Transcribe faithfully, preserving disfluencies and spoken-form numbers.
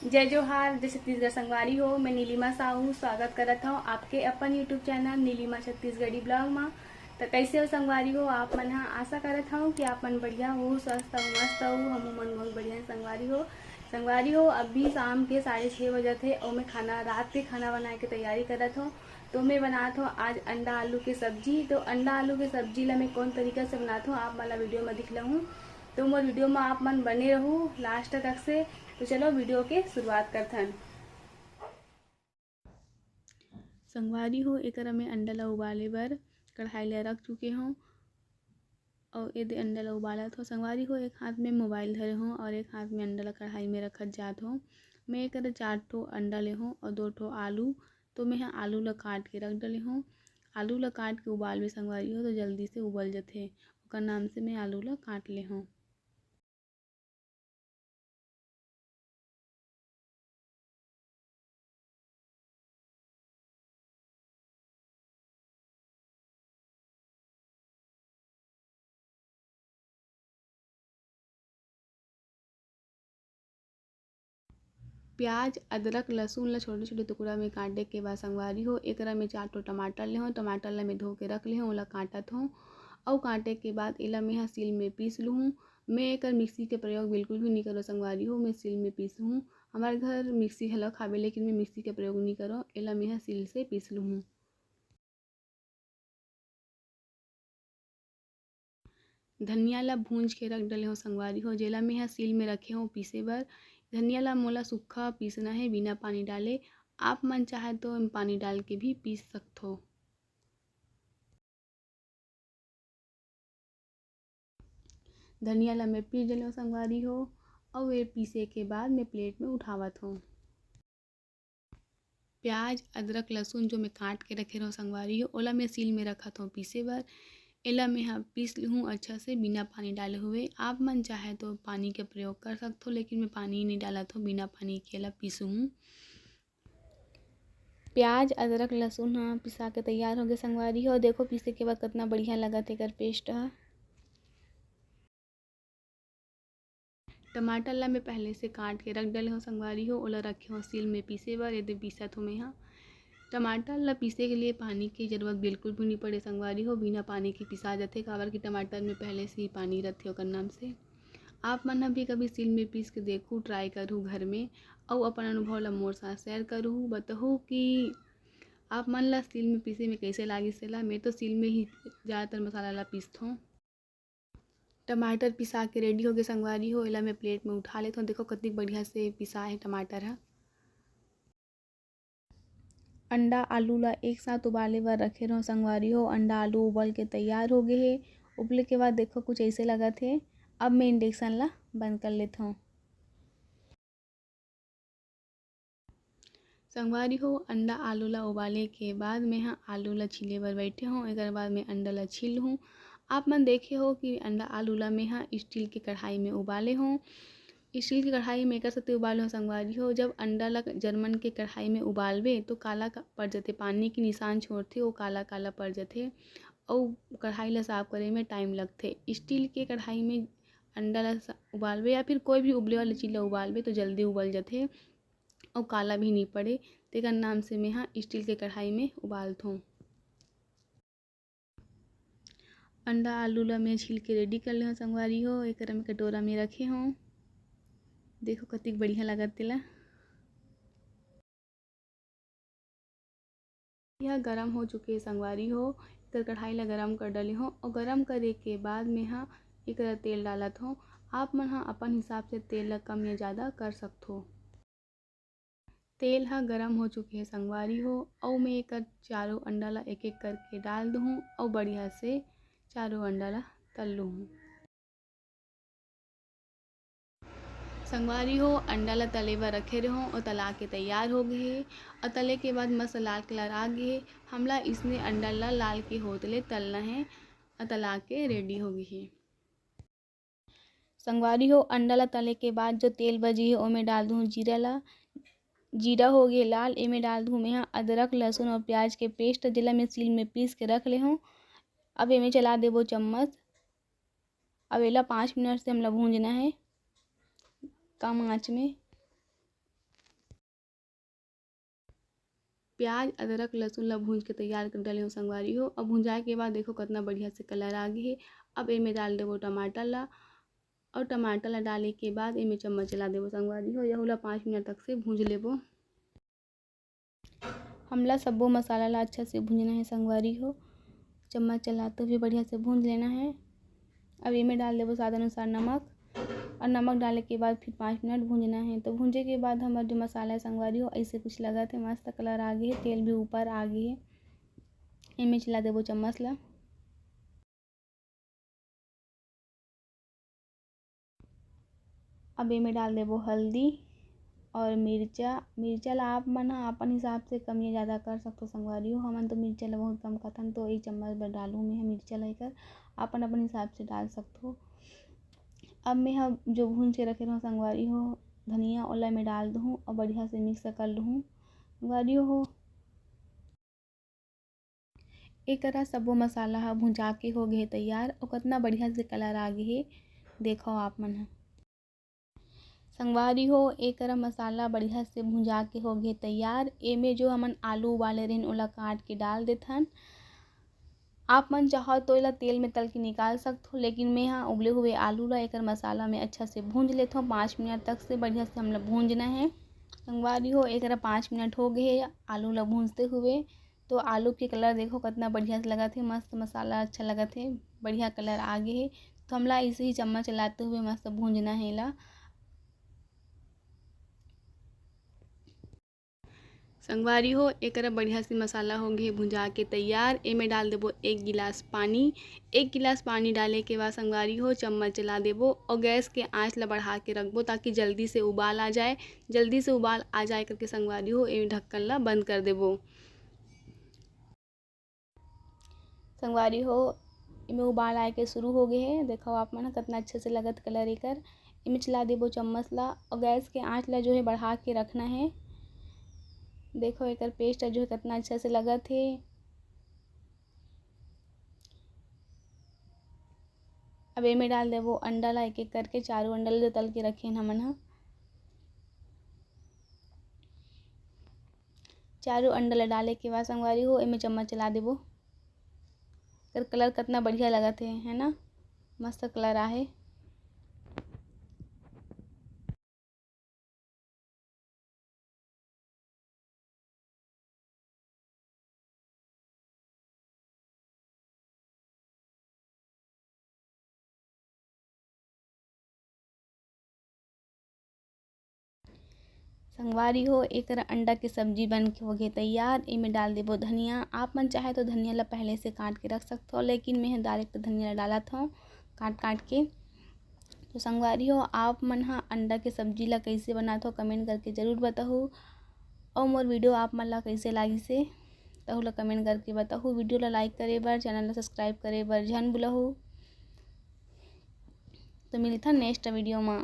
जय जोहार, जय छत्तीसगढ़ संगवारी हो। मैं नीलिमा साहू स्वागत करत हव आपके अपन YouTube channel Nilima Chhattisgarhi blog मा। त कैसे हो संगवारी हो आप मन ह? आशा करत हव कि आप मन बढ़िया हो, स्वस्थ हो, मस्त हो। हमू मन बहुत बढ़िया हे संगवारी हो। संगवारी हो, अभी शाम के साढ़े छः बजत हे और मैं खाना, रात के खाना बनाए के तैयारी करत हव। तो मैं बनात हव आज अंडा आलू के सब्जी। तो अंडा आलू के सब्जी ला मैं कौन तरीका से बनात हव आप मन ला वीडियो में दिखलाहूँ। तो मोर वीडियो में आप मन बने रहू लास्ट तक से। तो चलो वीडियो के शुरुआत करथन। संगवारी हो, एकरा में अंडा ला उबाले बर कढ़ाई ला रख चुके हव। अउ एदे अंडा ला उबालत हव। संगवारी हो, एक हाथ में मोबाइल धरे हव और एक हाथ में अंडा ला कढ़ाई में रखत जात हव। मैं एकरा चार ठो अंडा ले हव और दो ठो आलू। तो मैं ह आलू ला काट के रख डले हव। आलू ला काट के उबालबे संगवारी हो, तो जल्दी से उबल जथे, ओकर नाम से मैं आलू ला काट ले हव। प्याज, अदरक, लहसुन ला छोटे-छोटे टुकड़ा में काटे के बाद संगवारी हो, एकरा में चार ठो टमाटर ले हव। टमाटर ला मैं धो के रख ले हव, ओला काटत हव। अउ काटे के बाद एला मैं ह सील में पीस लुहूँ। मैं एकर मिक्सी के प्रयोग बिल्कुल भी नइ करों संगवारी हो, मैं सील में पीसहूँ। हमार घर मिक्सी घलोक हावे, लेकिन मैं मिक्सी के प्रयोग नइ करों, एला मैं ह सील से पीस लुहूँ। धनिया ला भूंज के रख डले हव संगवारी हो, जेला मैं ह सील में रखे हव पीसे बर। धनिया ला मोला सूखा पीसना हे, बिना पानी डाले। आप मन चाहे तो एम पानी डाल के भी पीस सकथो। धनिया ला मैं पीस डले हव संगवारी हो, अउ ये पीसे के बाद मैं प्लेट में उठावत हव। प्याज, अदरक, लहसुन जो मैं काट के रखे रहव संगवारी हो, ओला मैं सील में रखत हव पीसे बर। एला मैं ह पीस लुहूँ अच्छा से बिना पानी डाले हुए। आप मन चाहे तो पानी के प्रयोग कर सकथो, लेकिन मैं पानी नइ डालत हव, बिना पानी के एला पीसहूँ। प्याज, अदरक, लहसुन ह पिसा के तैयार होगे संगवारी हो। देखो पीसे के बाद कतना बढ़िया लगत हे एकर पेस्ट ह। टमाटर ला मैं पहले से काट के रख डले हव संगवारी हो, ओला रखे हव सील में पीसे बर, एदे पीसत हव मैं ह। टमाटर ला पीसे के लिए पानी के जरूरत बिल्कुल भी नइ पड़े संगवारी हो, बिना पानी के पिसा जाथे, काबर कि टमाटर में पहले से ही पानी रथे ओकर नाम से। आप मन ह भी कभी सील में पीस के देखू, ट्राई करहू घर में, अउ अपन अनुभव ला मोर साथ शेयर करहू, बताहू कि आप मन ला सील में पीसे में कैसे लागिस तेला। मैं तो सील में ही ज़्यादातर मसाला ला पीसथों। टमाटर पिसा के रेडी होगे संगवारी हो, एला मैं प्लेट में उठा लेथों। देखो कतिक बढ़िया से पिसा हे टमाटर ह। अंडा आलू ला एक साथ उबाले बर रखे रहव संगवारी हो। अंडा आलू उबल के तैयार हो गे हे। उबले के बाद देखो कुछ ऐसे लगत हे। अब मैं इंडक्शन ला बंद कर लेथों। संगवारी हो, अंडा आलू ला उबाले के बाद मैं ह आलू ला छीले बर बैठे हों। एकर बाद मैं अंडा ला छील लूँ। आप मन देखे हो कि अंडा आलू ला मैं ह स्टील के कढ़ाई में उबाले हों। स्टील के कढ़ाई में एकर सेती उबाले हों संगवारी हो, जब अंडा ला जर्मन के कढ़ाई में उबालबे तो काला का-, पड़ जथे, पानी के निशान छोड़थे, वो काला काला पड़ जथे, अउ कढ़ाई ला साफ करे में टाइम लगथे। स्टील के कढ़ाई में अंडा ला सा-, उबालबे या फिर कोई भी उबले वाला चीज ला उबालबे तो जल्दी उबल जथे। अउ काला भी नइ पड़े, तेकर नाम से मेंहा स्टील के कढ़ाई में उबालथों। अंडा आलू ला मैं छील के रेडी कर ले हों संगवारी हो। एकरा मैं कटोरा में रखे हों। देखो कतिक बढ़िया लगत तेला। यह गरम हो चुके हे संगवारी हो। एकर कढ़ाई ला गरम कर डले हों अउ गरम करे के बाद मेंहा एकरा तेल डालत हों। आप मन ह अपन हिसाब से तेल ला कम या जादा कर सकथो। तेल ह गरम हो चुके हे संगवारी हो, अउ मैं एकर चारों अंडा ला एक-एक करके डाल दूहूँ अउ बढ़िया से चारों अंडा ला तल लूहूँ। संगवारी हो, अंडा ला तले बर रखे रेहों अउ तला के तैयार हो गे हे। अउ तले के बाद मस्त लाल कलर आ गे हे। हमला इसने अंडा ला लाल के होत ले तलना हे अउ तला के रेडी हो गे हे। संगवारी हो, अंडा ला तले के बाद जो तेल बची हे, ओमे डाल दूहूँ जीरा ला। जीरा हो गे लाल, एमे डाल दूहूँ मेंहा अदरक, लहसुन अउ प्याज के पेस्ट, जेला मैं सील में पीस के रख ले हों। अब एमे चला देबो चम्मच। अब एला पाँच मिनट से हमला भूंजना हे कम आँच में। प्याज, अदरक, लहसुन ला भूंज के तैयार कर डले हो संगवारी हो। अब भुंजाए के बाद देखो कितना बढ़िया से कलर आ गे हे। अब एमे डाल देबो टमाटर ला, और टमाटर ला डाले के बाद एमे चम्मच चला देबो संगवारी हो। यहू ला पाँच मिनट तक से भूंज लेबो। हमला सब्बो मसाला ला अच्छा से भूंजना हे संगवारी हो। चम्मच चलाते हुए बढ़िया से भूंज लेना है। अब एमे डाल देबो स्वाद अनुसार नमक, और नमक डाले के बाद फिर पाँच मिनट भूंजना है। तो भूंजे के बाद हमर जो मसाला है संगवारी हो, ऐसे कुछ लगत हे, मस्त कलर आ गे हे, तेल भी ऊपर आ गे हे। एमे चला देबो चम्मच ला। अब एमे डाल देबो हल्दी और मिर्चा। मिर्चा ला आप मन ह अपन हिसाब से कम या ज़्यादा कर सकथो संगवारी हो। हमन तो मिर्चा ला बहुत कम खाथन, तो एक चम्मच भर डालहूँ मैं ह मिर्चा ला एकर, अपन अपन हिसाब से डाल सकथो। अब मैं ह जो भूंज के रखे रहूँ संगवारी हो धनिया, ओला मैं डाल दूँ और बढ़िया से मिक्स कर लूँ संगवारी हो। एकरा सबो मसाला ह भुंजा के हो गे हे तैयार, अउ कतना बढ़िया से कलर आ गे हे, देखो आप मन ह। संगवारी हो, एकरा मसाला बढ़िया से भुंजा के हो गे हे तैयार। एमे जो हमन आलू उबाले रहेन, ओला काट के डाल देथन। आप मन चाहो तो एला तेल में तल के निकाल सकथो, लेकिन मैं ह उबले हुए आलू ला एकर मसाला में अच्छा से भूंज लेथों। पाँच मिनट तक से बढ़िया से हमला भूंजना है। संगवारी हो, एकरा पाँच मिनट हो गए हे आलू ला भूंजते हुए। तो आलू के कलर देखो कितना बढ़िया से लगत हे, मस्त मसाला अच्छा लगत हे, बढ़िया कलर आ गे हे। तो हमला ऐसे ही चम्मच चलाते हुए मस्त भूंजना है एला। संगवारी हो, एकरा बढ़िया से मसाला हो गे भुंजा के तैयार। एमे डाल देबो एक गिलास पानी। एक गिलास पानी डाले के बाद संगवारी हो, चम्मच चला देबो और गैस के आंच ला बढ़ा के रखबो, ताकि जल्दी से उबाल आ जाए। जल्दी से उबाल आ जाए करके संगवारी हो, एमे ढक्कन ला बंद कर देबो। संगवारी हो, एमे उबाल आए के शुरू हो गए हे। देखो आप मन ह, कितना अच्छे से लगत कलर एकर। एमे चला देबो चम्मच ला और गैस के आंच ला जो है बढ़ा के रखना है। देखो एकर पेस्ट जो है कितना अच्छा से लगत हे। अब एमे डाल देबो अंडा ला, एक एक करके चारों अंडा ला जो तल के रखे हन हमन ह। चारों अंडा ला डाले के बाद संगवारी हो, एमे चम्मच चला देबो। एकर कलर कितना बढ़िया लगत हे, है ना? मस्त कलर आहे। संगवारी हो, एकर अंडा के सब्जी बन के हो गे तैयार। एमे डाल देबो धनिया। आप मन चाहे तो धनिया ला पहले से काट के रख सकथो, लेकिन मैं ह डायरेक्ट धनिया ला डालत हौं काट काट के। तो संगवारी हो, आप मन ह अंडा के सब्जी ला कइसे बनाथो, कमेंट करके जरूर बताहू। अउ मोर वीडियो आप मन ला कइसे लागिस हे, तहू ला कमेंट करके बताहू। वीडियो ला लाइक करे बर, चैनल ला सब्सक्राइब करे बर झन भुलाहू। तो मिलथन नेक्स्ट वीडियो मा।